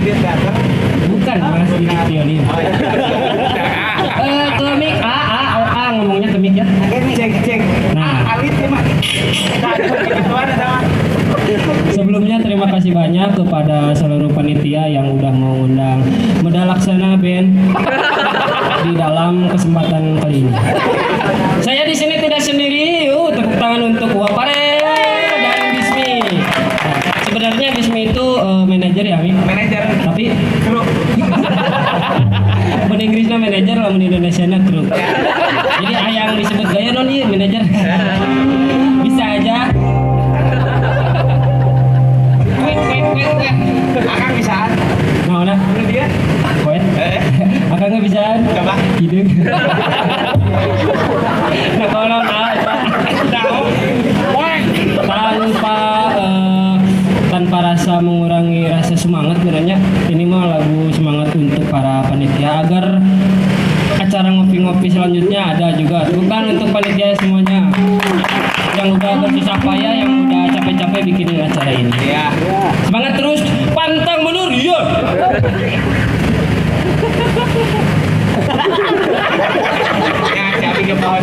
Didit datang. Bukan Mas Didit violin. Oh iya. Ke mic A A O A ngomongnya ke mic ya. Cek cek. Nah. Alit ya mah. Nah, gituan sama. Sebelumnya terima kasih banyak kepada seluruh panitia yang udah mau undang Meda Laksana Band di dalam kesempatan kali ini. Saya di sini tidak sendiri. Yuk, tepuk tangan untuk Wapare dan Bismi. Nah, sebenarnya Bismi itu manajer ya, Mi? Manajer. Tapi Kru. mun Inggrisnya manajer, lamun Indonesianya kru. Jadi yang disebut gaya non iya manajer. Bisa aja. Wait wait wait wait. Akang bisaan. Mau nah? Ini dia. Koet. Eh, Akang nggak bisaan. Coba. Hidup. Nah kalau Tahu. tanpa tanpa rasa mengurangi rasa semangat sebenarnya ini mah lagu semangat untuk para panitia agar acara ngopi-ngopi selanjutnya ada juga, bukan untuk panitia semuanya yang udah bersusah payah, yang udah capek-capek bikin acara ini. Iya. Semangat terus, pantang mundur, iya. Ya, siapa ke pohon.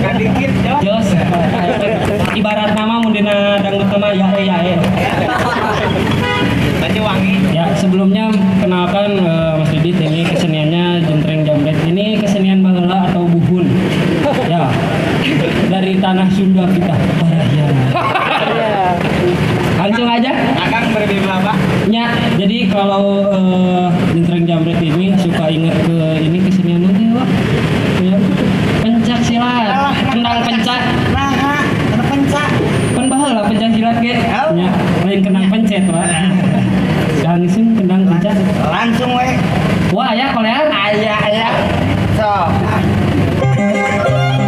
Kan dikit, Jos. Jos, ibarat nama mun dina dangdut mah ya eh ya eh. Baju wangi. Ya, sebelumnya kenalkan Mas Didit, ini keseniannya jentreng jambret. Ini kesenian baheula atau buhun. Ya. Dari tanah Sunda kita, Parahyangan. Langsung aja. Akang beri berapa? Ya, jadi kalau jentreng jambret ini suka ingat ke ini kesenian nanti, Pak. Ya. Pencak silat, kendang pencak. Nah, kena pencak. Kan baheula pencak silat ge. Ya, lain kendang pencet, Pak. Langsung kendang pencak. Langsung we. Wah, ya kolean. Ayah, ayah. Sok. Ya. Ah. Ha, ha, ha, ha.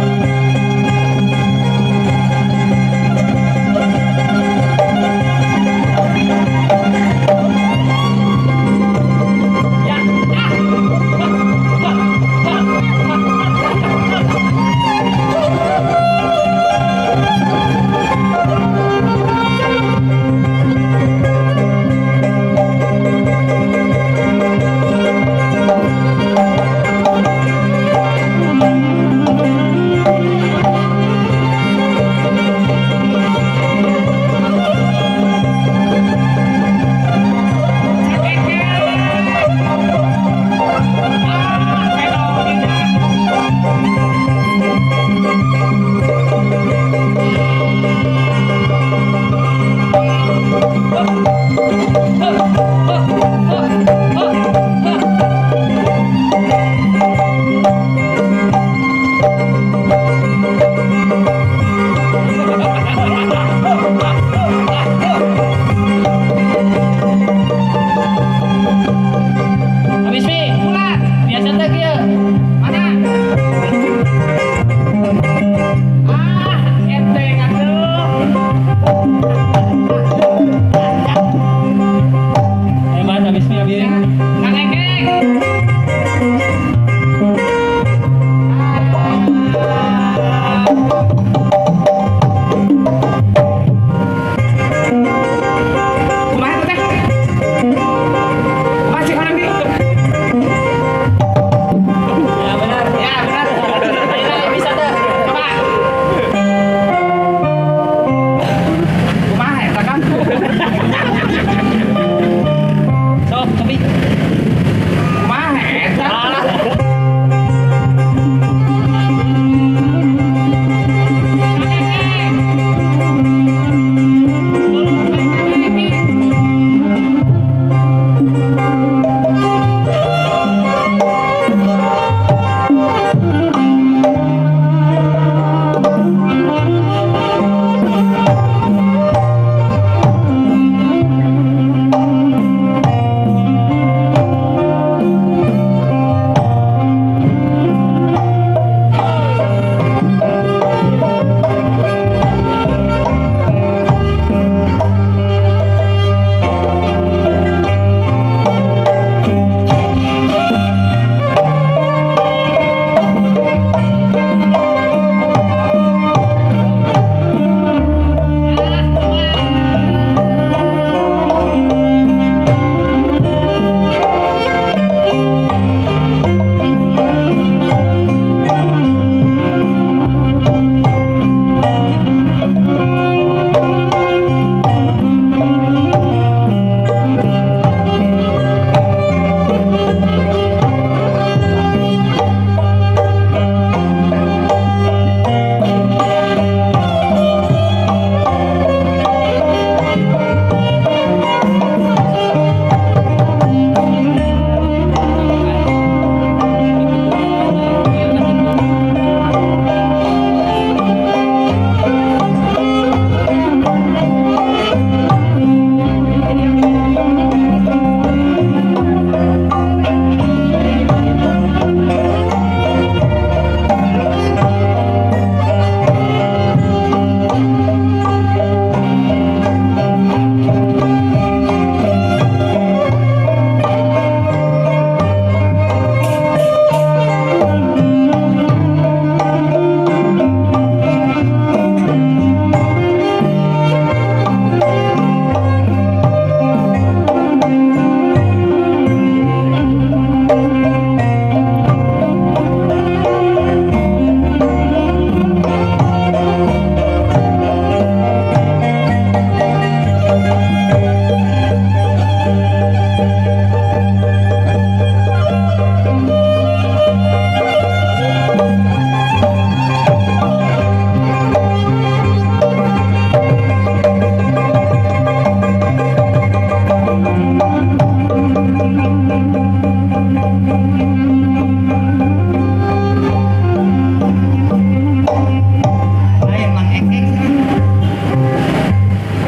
Lain Mang Ekek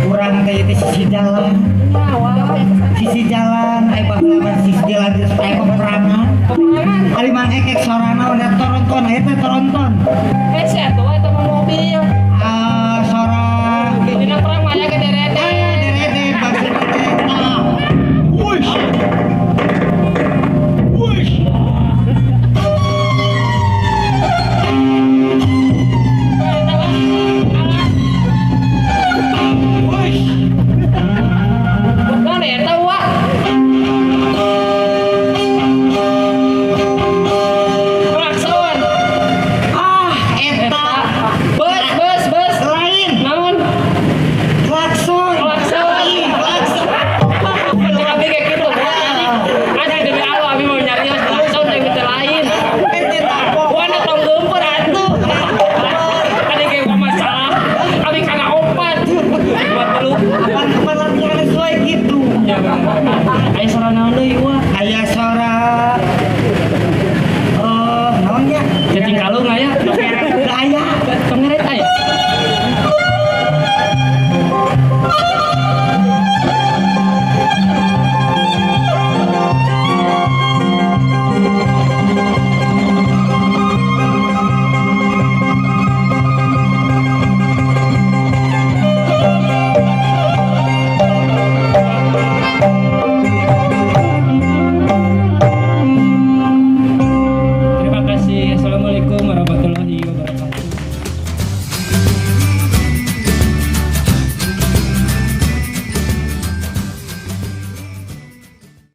kurang teh itu sisi jalan. Sisi jalan, ai baheula mah sisi jalan geus aya peperangan. Peperangan. Ari Mang Ekek sorana udah toronton, aya teh toronton. Eh, sia tuh eta mah mobil. Ah, sora Dina perang mah aya ge derede. Ah, derede maksudna teh. Nah,